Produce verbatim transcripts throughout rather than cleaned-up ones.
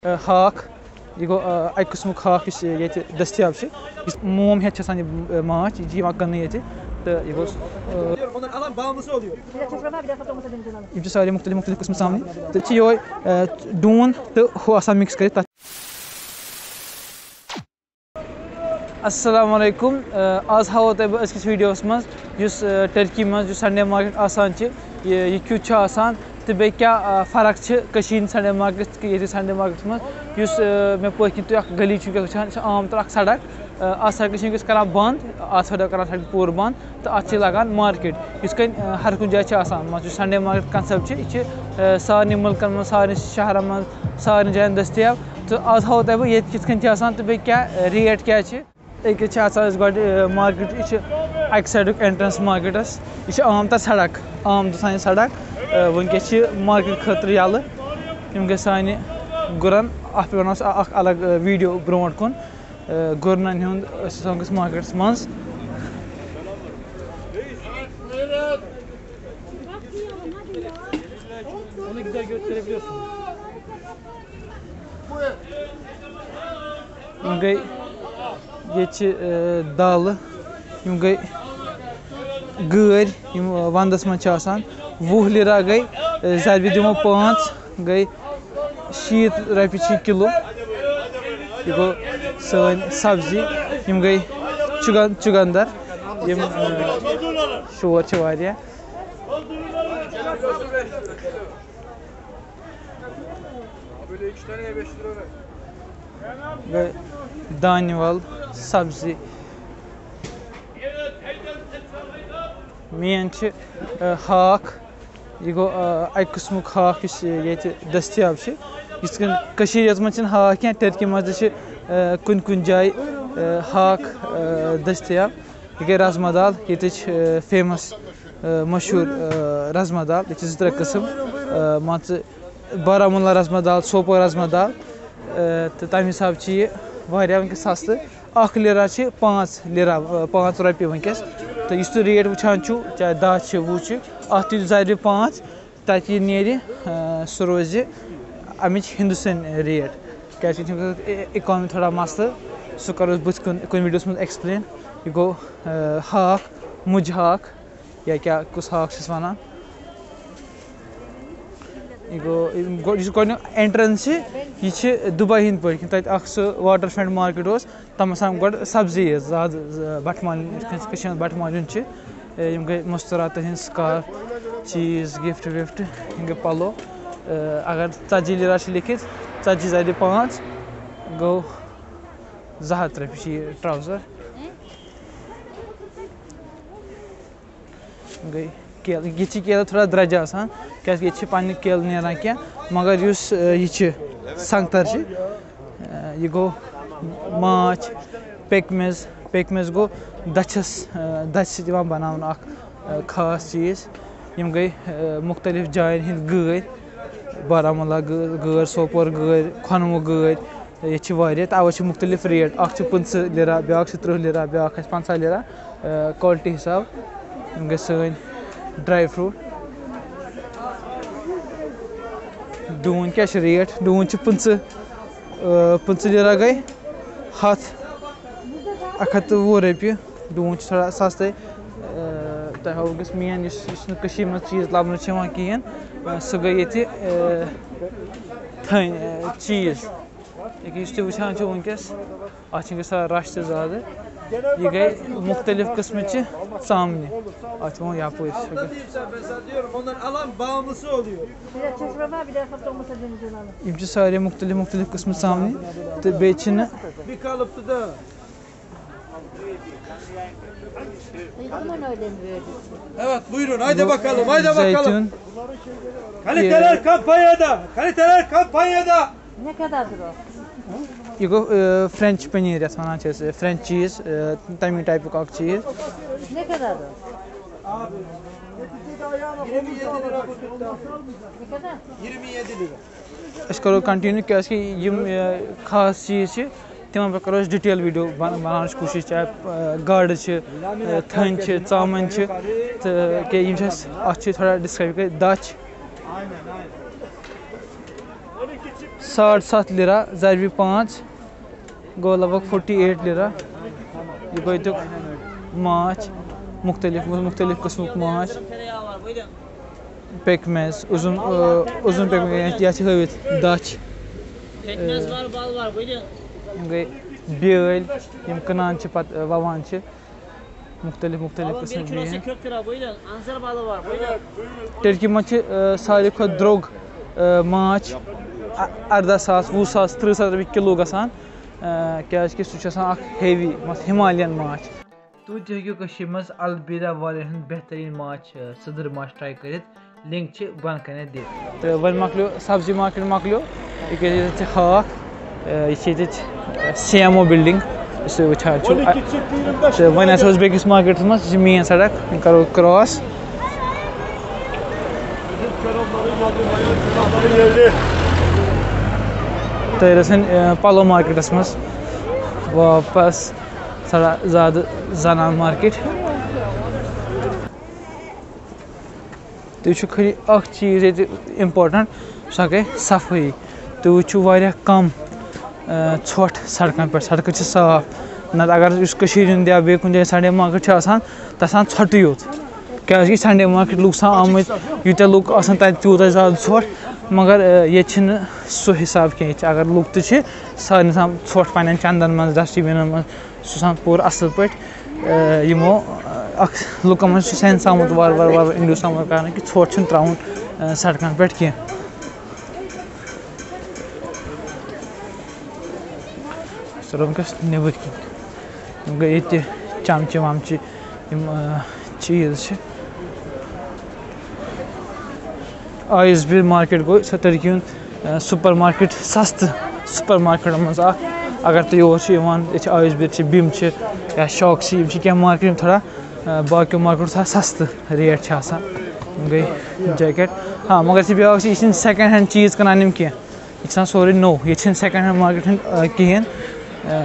ہاکھ۔ یہِ گوٚو، آ، اَکہِ قٕسمُک ہاکھ یُس ییٚتہِ دٔستیاب چھُ۔ یُس موم ہٮ۪تھ چھِ آسان یہِ، آ، ماچھ، یہِ چھِ یِوان کٕننہٕ ییٚتہِ۔ تہٕ یہِ گوٚو، آ، یِم چھِ سارے مُختٔلِف مُختٔلِف قٕسمٕکۍ سامنہِ۔ تہٕ چھِ یِہوٚے، آ، ڈوٗن تہٕ ہُہ آسان مِکٕس کٔرِتھ تَتھ۔ السلام علیکم۔ آ، آز ہاوو تۄہہِ بہٕ أزکِس ویٖڈیوَس منٛز یُس، آ، ٹرکی منٛز یُس سنڈے مارکیٹ آسان چھِ، یہِ، یہِ کیُتھ چھُ آسان تہٕ بیٚیہِ کیٛاہ، آ، فرق چھِ کٔشیٖرِ ہِنٛدِ سنڈے مارکیٹ تہٕ ییٚتہِ سنڈے مارکیٹَس منٛز۔ یُس، آ، مےٚ پٔتھۍ کِنۍ تُہۍ اَکھ گلی چھُو وٕنکیٚس وٕچھان، یہِ چھِ عام طور اَکھ سڑک۔ آ، آز چھِ سڑکہِ وٕنکیٚس کران بنٛد، آز چھِ کران سڑکہِ پوٗرٕ بنٛد تہٕ اَتھ چھِ لگان مارکیٹ۔ یُس کَنۍ، آ، ہر کُنہِ جایہِ چھِ آسان، مان ژٕ، یُس سنڈے مارکیٹ کانسیپٹ چھِ، یہِ چھِ، آ، سارنٕے مُلکَن منٛز، سارنٕے شہرَن منٛز، سارنٕے جایَن دٔستیاب۔ تہٕ آز ہاوو تۄہہِ بہٕ ییٚتہِ کِتھ کٔنۍ چھِ آسان تہٕ بیٚیہِ کیٛاہ، آ، ریٹ کیٛاہ چھِ۔ أکِس چھِ آسان أسۍ گۄڈٕ، آ، مارکیٹ، یہِ چھِ اَکہِ سایڈُک اٮ۪نٹرٛنس مارکیٹَس۔ یہِ چھِ عام تر سڑک، عام تر سانہِ سڑک۔ آ، وٕنکیٚس چھِ مارکیٹ خٲطرٕ یَلہٕ۔ یِم گٔے سانہِ گُرَن، اَتھ پٮ۪ٹھ وَنو أسۍ اَ-، اَکھ الگ، آ، ویٖڈیو برونٛٹھ کُن۔ آ، گُرنَن ہُنٛد، أسۍ چھِ آسان وٕنکیٚس مارکیٹَس منٛز۔ یِم گٔے، ییٚتہِ چھِ، آ، دالہٕ، یِم گٔے گٲرۍ، یِم، آ، وَندَس منٛز چھِ آسان۔ وُہ لیٖرا گٔے، آ، زَربہِ دِمو پانٛژھ، گٔے شیٖتھ رۄپیہِ چھِ یہِ کِلوٗ۔ یہِ گوٚو سٲنۍ سبزی۔ یِم گٔے چُگن-، چُگندر، یِم، آ، شور چھِ واریاہ۔ گٔے دانہِ وَل سبزی۔ مین چھِ، آ، ہاکھ۔ یہِ گوٚو، آ، اَکہِ قٕسمُک ہاکھ یُس ییٚتہِ دٔستیاب چھِ۔ یِتھ کٔنۍ کٔشیٖرِ یٲژ منٛز چھِنہٕ ہاکھ کینٛہہ، ٹٔرکی منٛز تہِ چھِ، آ، کُنہِ کُنہِ جایہِ، آ، ہاکھ، آ، دٔستیاب۔ یہِ گٔے رازما دال، ییٚتِچ، آ، فیمَس، آ، مشہوٗر، آ، رازما دال۔ ییٚتہِ چھِ زٕ ترٛےٚ قٕسٕم، آ، مان ژٕ، بارہمولہ رازما دال، سوپور رازما دال، آ، تہٕ تَمہِ حساب چھِ یہِ واریاہ وٕنکیٚس سَستہٕ۔ اَکھ لیٖرا چھِ پانٛژھ لیٖرا، آ، پانٛژھ رۄپیہِ وٕنکیٚس۔ تہٕ یُس تُہۍ ریٹ وٕچھان چھُو، چاہے دَہ چھِ، وُہ چھِ، اَتھ یُس زَرِ پانٛژھ، تَتہِ یہِ نیرِ، آ، سُہ روزِ اَمِچ ہِندُستٲنۍ ریٹ۔ کیٛازِکہِ یہِ چھِ اِکانمی تھوڑا مسلہٕ، سُہ کَرو أسۍ بٕتھِ کُن کُنہِ ویٖڈیوَس منٛز ایکسپلین۔ یہِ گوٚو، آ، ہاکھ، مُجہِ ہاکھ، یا کیٛاہ، کُس ہاکھ چھِس وَنان۔ یہِ گوٚو، یہِ گۄ-، یُس گۄڈٕنیُک entrance چھِ، یہِ چھِ دُبے ہِنٛدۍ پٲٹھۍ، تَتہِ اَکھ سُہ water front market اوس، تَتھ منٛز آسان گۄڈٕ سبزی یٲژ، زیادٕ، ز-، بَٹہٕ مالیُن، یِتھ کٔنۍ کٔشیٖرِ ہُنٛد بَٹہٕ مالیُن چھِ۔ اے، یِم گٔے مُستوراتَن ہِنٛز scarf، چیٖز، gift وِفٹ، یِم گٔے پَلو۔ اے، اگر ژَتجی لیٖرا چھِ لیٚکھِتھ، ژَتجی زَدِ پانٛژھ، گوٚو زٕ ہَتھ رۄپیہِ چھِ یہِ trouser۔ گٔے کیلہٕ، ییٚتہِ چھِ کیلہٕ تھوڑا درٛوجہِ آسان، کیٛازِکہِ ییٚتہِ چھِ پَنٕنہِ کیلہٕ نیران کینٛہہ، مگر یُس، اے، یہِ چھِ سنٛگتر چھِ، اے، یہِ گوٚو ماچھ، پیٚکمِز، پیٚکمِز گوٚو دَچھَس، اے، دَچھِ سۭتۍ یِوان بَناونہٕ اَکھ، اے، خاص چیٖز۔ یِم گٔے، اے، مُختٔلِف جایَن ہِنٛدۍ گٲرۍ، بارہمولہ گٲ-، گٲرۍ، سوپور گٲرۍ، کھۄنمہٕ گٲرۍ۔ ییٚتہِ چھِ واریاہ، تہٕ اَوَے چھِ مُختٔلِف ریٹ۔ اَکھ چھِ پٕنٛژٕہ لیٖرا، بیٛاکھ چھِ ترٕٛہ لیٖرا، بیٛاکھ آسہِ پنٛژاہ لیٖرا۔ اے، quality حِساب۔ یِم گٔے سٲنۍ dry fruit۔ ڈوٗنۍ کیٛاہ چھِ ریٹ؟ ڈوٗنۍ چھِ پٕنٛژٕہ، اے، پٕنٛژٕہ لیٖرا گٔے ہَتھ، اَکھ ہَتھ تہٕ وُہ رۄپیہِ۔ ڈوٗنۍ چھِ تھوڑا سَستَے۔ اے، تۄہہِ ہاوو وٕنکیٚس مین یُس، یُس نہٕ کٔشیٖرِ منٛز چیٖز لَبنہٕ چھِ یِوان کِہیٖنۍ، اے، سُہ گٔے ییٚتہِ، اے، تھٔنۍ، اے، چیٖز۔ ییٚکیٛاہ یُس تُہۍ وٕچھان چھِو وٕنکیٚس، اَتھ چھِ گژھان rush تہِ زیادٕ۔ یہِ گٔے مُختٔلِف قٕسمٕچہِ ژامنہِ۔ اَتھ چھِ یِوان یَپٲرۍ۔ یِم چھِ سارے مُختٔلِف مُختٔلِف قٕسمٕچ ژامنہِ تہٕ بیٚیہِ چھِنہٕ Evet, buyurun. Haydi bakalım, haydi bakalım. زیتون۔ Kaliteler kampanyada. Kaliteler kampanyada. Ne kadardır o? یہِ گوٚو، اے، فرٛٮ۪نٛچ پٔنیٖر، یَتھ وَنان چھِ أسۍ، اے، فرٛٮ۪نٛچ چیٖز، اے، تَمی ٹایپُک اَکھ چیٖز۔ Ne kadardır? Ne kadar? أسۍ کَرو کَنٹِنیوٗ، کیٛازِکہِ یِم، اے، خاص چیٖز چھِ، تِمَن پٮ۪ٹھ کَرو أسۍ ڈِٹیل ویٖڈیو بَن-، بَناونٕچ کوٗشِش، چاہے، اے، گاڈٕ چھِ، اے، تھٔنۍ چھِ، ژامَن چھِ، تہٕ کیٛاہ یِم چھِ اَسہِ، اَتھ چھِ تھوڑا ڈِسکرٛایِب کٔرِتھ، دَچھ۔ ساڑ ستھ لیرا ضربِ پانٛژھ گوٚو لگ بگ فورٹی ایٹ لیرا۔ یہِ گوٚو ییٚتیُک ماچھ، مُختٔلِف مُختٔلِف قٕسمُک ماچھ۔ پیٚکہِ مٮ۪ز، اُزُن، آ، اُزُن پیٚکہِ مٮ۪ز، یَتھ چھِ ہٲوِتھ دَچھ۔ آ، یِم گٔے بیٛٲلۍ، یِم کٕنان چھِ پَتہٕ، آ، وَوان چھِ۔ مُختٔلِف مُختٔلِف قٕسمٕکۍ بیٛٲلۍ۔ ٹٔرکی منٛز چھِ، آ، ساروی کھۄتہٕ درٛوگ، آ، ماچھ، آ، اَرداہ ساس، وُہ ساس، تٕرٛہ ساس رۄپیہِ کِلوٗ گژھان، آ، کیٛازِکہِ سُہ چھُ آسان اَکھ ہیوی، مان ژٕ، ہِمالین ماچھ۔ تُہۍ تہِ ہیٚکِو کٔشیٖرِ منٛز البیرا والٮ۪ن ہُنٛد بہتریٖن ماچھ، آ، سٕدٕر ماچھ ٹراے کٔرِتھ، لِنک چھِ بۄنہٕ کَنٮ۪تھ دِتھ۔ تہٕ وۄنۍ مۄکلیو سبزی مارکیٹ مۄکلیو، یہِ کیٛازِ ییٚتہِ چھِ ہاکھ، آ، یہِ چھِ ییٚتِچ، آ، سی ایم او بِلڈِنٛگ، یُس تُہۍ وٕچھان چھِو۔ آ، تہٕ وۄنۍ ہسا اوس بیٚکِس مارکیٹَس منٛز، یہِ چھِ مین سڑک، یہِ کَرو کراس۔ تہٕ ییٚلہِ أسۍ وۄنۍ، آ، پَلو مارکیٹَس منٛز واپَس ژھانٛڈان زیادٕ زنان مارکیٹ۔ تُہۍ وٕچھِو خٲلی اَکھ چیٖز ییٚتہِ important، سۄ گٔے صفٲیی۔ تُہۍ وٕچھِو واریاہ کَم، آ، ژھۄٹھ سڑکَن پٮ۪ٹھ، سڑکہٕ چھِ صاف۔ نَتہٕ اگر یُس کٔشیٖرِ ہُنٛد یا بیٚیہِ کُنہِ جایہِ سنڈے مارکیٹ چھُ آسان، تَتہِ چھِ آسان ژھۄٹٕے یوت، کیٛازِکہِ سنڈے مارکیٹ لُکھ چھِ آسان آمٕتۍ، یوٗتاہ لُکھ آسان تَتہِ تیوٗتاہ زیادٕ ژھۄٹھ۔ مگر، آ، ییٚتہِ چھِنہٕ سُہ حِساب کینٛہہ، ییٚتہِ چھِ اگر لُکھ تہِ چھِ، سارنٕے چھِ آسان ژھۄٹھ پنٛنٮ۪ن چَندَن منٛز، ڈسٹبیٖنَن منٛز، سُہ چھُ آسان پوٗرٕ اَصٕل پٲٹھۍ، آ، یِمو، آ، اَکھ لُکَن منٛز چھُ سٮ۪نٕس آمُت وارٕ وارٕ وارٕ وارٕ اِنڈیوٗس آمُت کرنہٕ کہِ ژھۄٹھ چھُنہٕ ترٛاوُن، آ، سڑکَن پٮ۪ٹھ کینٛہہ۔ أسۍ ترو وٕنکیٚس نیٚبٕرۍ کِنۍ۔ یِم گٔے ییٚتہِ چمچہِ ومچہِ، یِم، آ، چیٖز چھِ۔ آیِس بیٖر مارکیٹ گوٚو سۄ ٹٔرکی ہُنٛد، آ، سُپر مارکیٹ، سستہٕ سُپر مارکیٹن منٛز اکھ۔ اگر تُہۍ یور چھِو یِوان، ییٚتہِ چھِ آیِس بیٖر چھِ، بِم چھِ یا شاک چھِ، یِم چھِ کینٛہہ مارکیٹ یِم تھوڑا، آ، باقیو مارکیٹو کھۄتہٕ سستہٕ ریٹ چھِ آسان۔ یِم گٔے جیکٹ۔ ہاں، مگر یہِ چھِ بیٛاکھ چیٖز، یہِ چھِنہٕ سیکنڈ ہینڈ چیٖز کٕنان یِم کینٛہہ۔ یہِ چھِ آسان سورُے نوٚو، ییٚتہِ چھِنہٕ سیکنڈ ہینڈ مارکیٹ ہُنٛد، آ، کِہیٖنۍ۔ آ،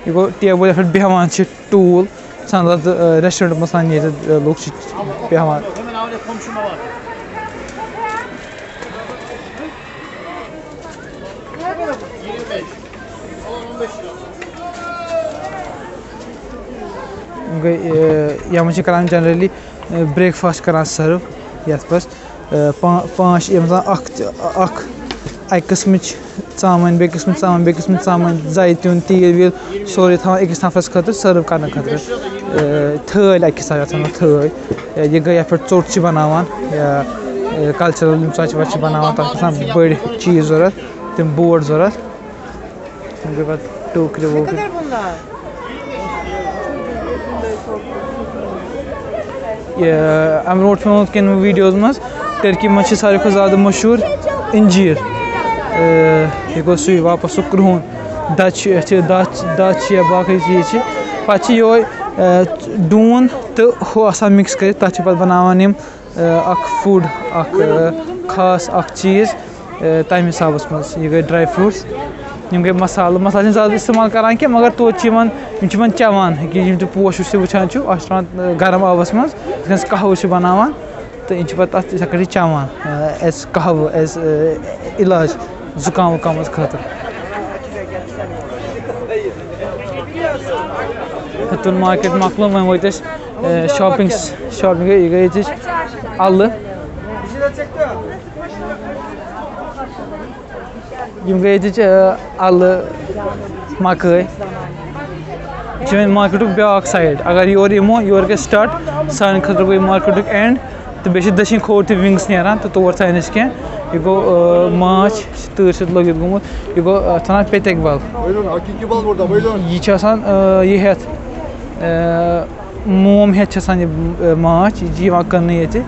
یہِ گوٚو ٹیبٕل یَتھ پٮ۪ٹھ بیٚہوان چھِ، ٹوٗل، سَنان، آ، ریسٹورنٹ منٛز سَنان ییٚتہِ، آ، لُکھ چھِ بیٚہوان۔ گٔے، آ، یَتھ منٛز چھِ کَران جنرلی، آ، breakfast کَران serve یَتھ منٛز۔ آ، پا-، پانٛژھ، یِم زَن اَکھ، اَکھ، اَکہِ قٕسمٕچ ژامَن، بیٚیہِ قٕسمٕچ ژامَن، بیٚیہِ قٕسمٕچ ژامَن، زَیتوٗن، تیٖل ویٖل، سورُے تھاوان أکِس نفرَس خٲطرٕ serve کَرنہٕ خٲطرٕ۔ آ، تھٲلۍ اَکہِ حِسابہٕ یَتھ وَنان تھٲلۍ۔ آ، یہِ گٔے یَتھ پٮ۪ٹھ ژوٚٹ چھِ بَناوان یا، آ، cultural یِم ژۄچہِ وۄچہِ چھِ بَناوان، تَتھ چھِ آسان بٔڑۍ چیٖز ضوٚرَتھ، تِم board ضوٚرَتھ۔ تِم گٔے پَتہٕ ٹوٗکرِ ووٗکرِ۔ یہِ، اَمہِ برونٛٹھ چھُ ووٚنمُت کینٛہہ ویٖڈیوز منٛز، ٹٔرکی منٛز چھِ ساروی کھۄتہٕ زیادٕ مشہوٗر اِنجیٖر۔ اے، یہِ گوٚو سُے واپَس سُہ کرٛہُن دَچھ چھِ، یَتھ چھِ دَچھ، دَچھ چھِ یا باقٕے چیٖز چھِ۔ پَتہٕ چھِ یِہوٚے، اے، ڈوٗن تہٕ ہُہ آسان mix کٔرِتھ، تَتھ چھِ پَتہٕ بَناوان یِم، اے، اَکھ food، اَکھ، اے، خاص اَکھ چیٖز۔ اے، تَمہِ حِسابَس منٛز۔ یہِ گٔے dry fruits، یِم گٔے مصالہٕ۔ مصالہٕ چھِنہٕ زیادٕ استعمال کَران کینٛہہ، مگر توتہِ چھِ یِمَن، یِم چھِ یِمَن چٮ۪وان۔ یہِ کہِ یِم تہِ پوش یُس تُہۍ وٕچھان چھِو، اَتھ چھِ ترٛاوان، اے، گرم آبَس منٛز، یِتھ کٔنۍ أسۍ قہوٕ چھِ بَناوان، تہٕ یِم چھِ پَتہٕ اَتھ یِتھَے کٔٹھۍ چٮ۪وان، اے، as قہوٕ، as، اے، علاج زُکام وُکامَس خٲطرٕ۔ ہیوٚتُن مارکیٹ مۄکلو، وۄنۍ وٲتۍ أسۍ، اے، shopping، shopping گٔے، یہِ گٔے ییٚتِچ اَلہٕ۔ یِم گٔے ییٚتِچ، آ، اَلہٕ، مَکٲے۔ یہِ چھِ وۄنۍ مارکیٹُک بیٛاکھ side۔ اگر یور یِمو، یورٕ گژھِ start، سانہِ خٲطرٕ گوٚو یہِ مارکیٹُک end۔ تہٕ بیٚیہِ چھِ دٔچھِنۍ کھووُر تہِ wings نیران، تہٕ تور ژاے نہٕ أسۍ کینٛہہ۔ یہِ گوٚو، آ، ماچھ، یہِ چھِ تۭر سۭتۍ لٔگِتھ گوٚمُت۔ یہِ گوٚو، آ، اَتھ وَنان پیٚتٮ۪ک بَل۔ Buyurun, hakiki bal burada, buyurun. یہِ چھِ آسان، آ، یہِ ہٮ۪تھ، آ، موم ہٮ۪تھ چھِ آسان یہِ، آ، ماچھ، یہِ چھِ یِوان کٕننہٕ ییٚتہِ۔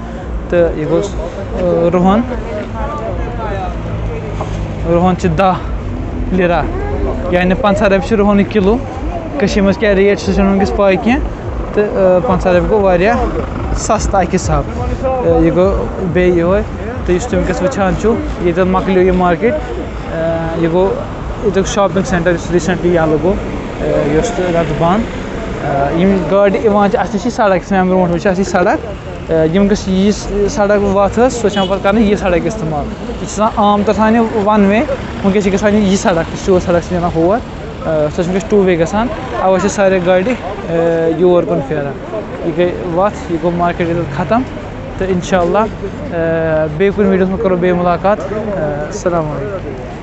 تہٕ یہِ گوٚو، آ، رُہَن۔ رُہَن چھِ دَہ لیرا، یعنی پنٛژاہ رۄپیہِ چھِ رُہَنٕکۍ کِلوٗ۔ کٔشیٖرِ منٛز کیٛاہ ریٹ چھِ، سُہ چھَنہٕ وٕنکیٚس پَے کینٛہہ۔ تہٕ، آ، پنٛژاہ رۄپیہِ گوٚو واریاہ سَستہٕ اَکہِ حِساب۔ آ، یہِ گوٚو بیٚیہِ یِہوٚے۔ تہٕ یُس تُہۍ وٕنکیٚس وٕچھان چھِو، ییٚتٮ۪ن مۄکلیو یہِ مارکیٹ۔ آ، یہِ گوٚو ییٚتیُک shopping centre یُس recently یَلہٕ گوٚو، آ، یہِ اوس تہٕ رَٹہٕ بنٛد۔ آ، یِم گاڑِ یِوان چھِ، اَسہِ نِش چھِ سڑک، یُس مےٚ اَمہِ برونٛٹھ وٕچھ، اَسہِ چھِ سڑک۔ یِم گٔژھ یہِ س- سڑک وَتھ ٲس، سۄ چھِ یِوان پَتہٕ کَرنہٕ یہِ سڑک استعمال۔ یہِ چھِ آسان عام طور آسان یہِ وَن وے، وٕنکیٚس چھِ گژھان یہِ سڑک، یہِ چھِ سیوٚد سڑک چھِ نیران ہور، سۄ چھِ وٕنکیٚس ٹوٗ وے گژھان۔ اَوَے چھِ سارے گاڑِ یور کُن پھیران۔ یہِ گٔے وَتھ، یہِ گوٚو مارکیٹ ییٚتٮ۪تھ ختم۔ تہٕ اِنشاء اللہ بیٚیہِ کُنہِ ویٖڈیوَس منٛز کَرو بیٚیہِ مُلاقات۔ السلام علیکم۔